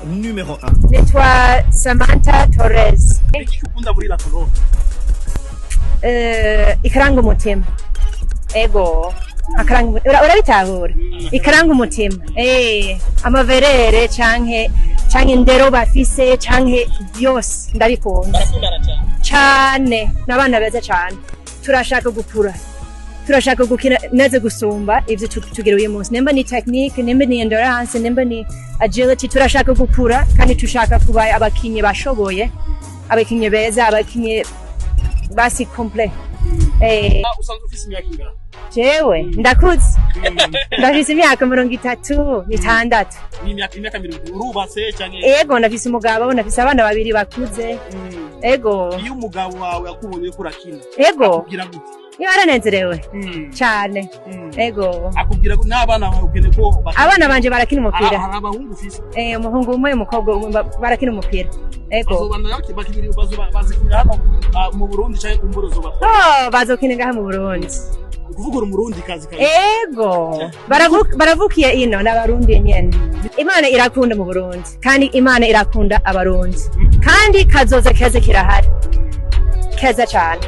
Numéro 1. Nitwa Samantha Torres. Iki ukunda muri La Colombe? Ikaranga umutima. Ego. Akaranga urabitahura. Ikaranga umutima. Amaverere canke indero bafise canke byose ndabikunda. Barakundana cyane. Cane, n'abana beza cane. Turashaka gukura. Turashaka gukina neza gusumba ivyo tugira uyu munsi. Nimba ni technique, nimba ni endurance, nimba ni agility, turashaka gukura kandi tushaka kuba abakinyi bashoboye, abakinyi beza, abakinyi basi complet. Usanzwe ufise imyaka ingana? Jewe ndakuze, ndafise imyaka 36. Ni imyaka 20. Urubatse canke? Ego, ndafise umugabo, ndafise abana babiri bakuze. Ego. Iyo umugabo wawe akubonye ko urakina, akubwira gute? Iyo aranezerewe cane. Ego. Akubwira ko n'abana bawe ukeneye ko bakina? Abana banje barakina umupira. Hari abahungu ufise? Umuhungu umwe, umukobwa umwe, barakina umupira. Ego. Bazobandanya bakinira, bazikinira hano mu Burundi canke kumbura uzobatwara? Oh, bazokina ngaha mu Burundi. Ukuvuga uri Umurundi kazi kazi. Ego. Baravukiye ino, n'Abarundi nyene. Imana irakunda mu Burundi kandi Imana irakunda Abarundi. Kandi kazoza keza kirahari. Keza cane.